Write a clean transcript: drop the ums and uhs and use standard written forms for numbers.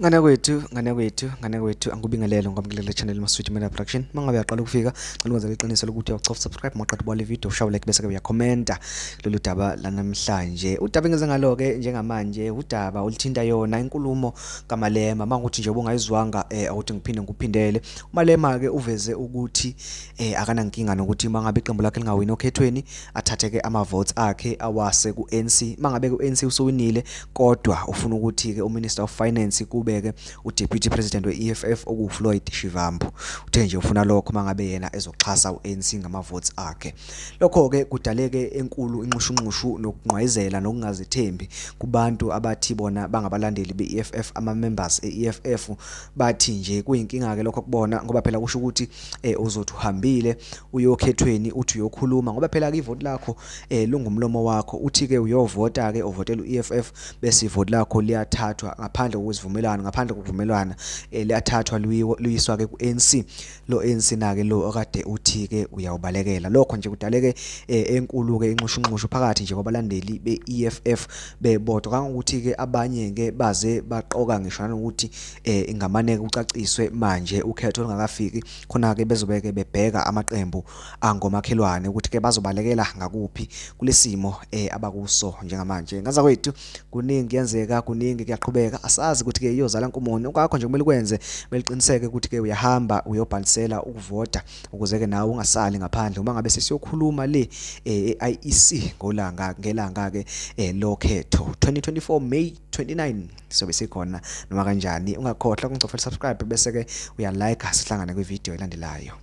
Ngane kwethu, ngane kwethu, ngane kwethu, angikubingelele ngomkelele le channel Maswiti Media Production. Mangabe uyaqala ukufika, ngicela ukwenza iqiniso lokuthi uyachofa subscribe maqeda ubale video, ushawe like bese ke uyakhomenta lolu daba lanamhlanje. Udaba engeze ngalo ke njengamanje udaba oluthinta yona inkulumo kaMalema. Mangukuthi nje ubungayizwanga ukuthi ngiphinde ngikuphindele. UMalema ke uveze ukuthi akanankinga nokuthi mangabe iqembu lakhe lingawini okhethweni athathe ke ama votes akhe awase ku-ANC. Mangabe ku-ANC usuwinile kodwa ufuna ukuthi ke uMinister of Finance kube ke uDeputy President we-EFF okuwuFloyd Shivambu. Uthe nje ufuna lokho mangabe yena ezoxhasa u-ANC ngama votes akhe. Lokho ke kudaleke enkulu inxushunxushu nokungqwayizela nokungazethembi kubantu abathi bona bangabalandeli be-EFF, ama members e-EFF. Bathi nje kuyinkinga ke lokho kubona ngoba phela kusho ukuthi uzothi uhambile uyokhethweni uthi uyokhuluma ngoba phela ke ivoti lakho lungumlomo wakho, uthi ke uyovota ke uvotela uEFF bese ivoti lakho liyathathwa ngaphandle kokuzivumelana, ngaphandle kokuvumelana, liyathathwa luyiswa ke kuANC, lo ANC nake lo okade uthi ke uyawubalekela. Lokho nje kudaleke enkulu ke inxushunxushu phakathi nje kwabalandeli beEFF bebodwa, kangokuthi ke abanye ke baze baqoka ngisho nanokuthi ingamane kucaciswe manje ukhetho lungakafiki, khona ke bezobe ke bebheka amaqembu angomakhelwane ukuthi ke bazobalekela ngakuphi kulesimo abakuso njengamanje. Ngaza kwethu kuningi kuyenzeka, kuningi kuyaqhubeka, asazi ukuthi ke iyozala nkomoni. Okwakho nje kumele ukwenze, kumele uqiniseke ukuthi ke uyahamba uyobhalisela ukuvota ukuze ke nawe ungasali ngaphandle uma ngabe sesiyokhuluma le e-IEC ngolanga ngelanga ke lokhetho 2024 May 29 sobe sikhona noma kanjani. Ungakhohlwa ukungicofela subscribe bese ke uyalike, sihlangane kwi video elandelayo.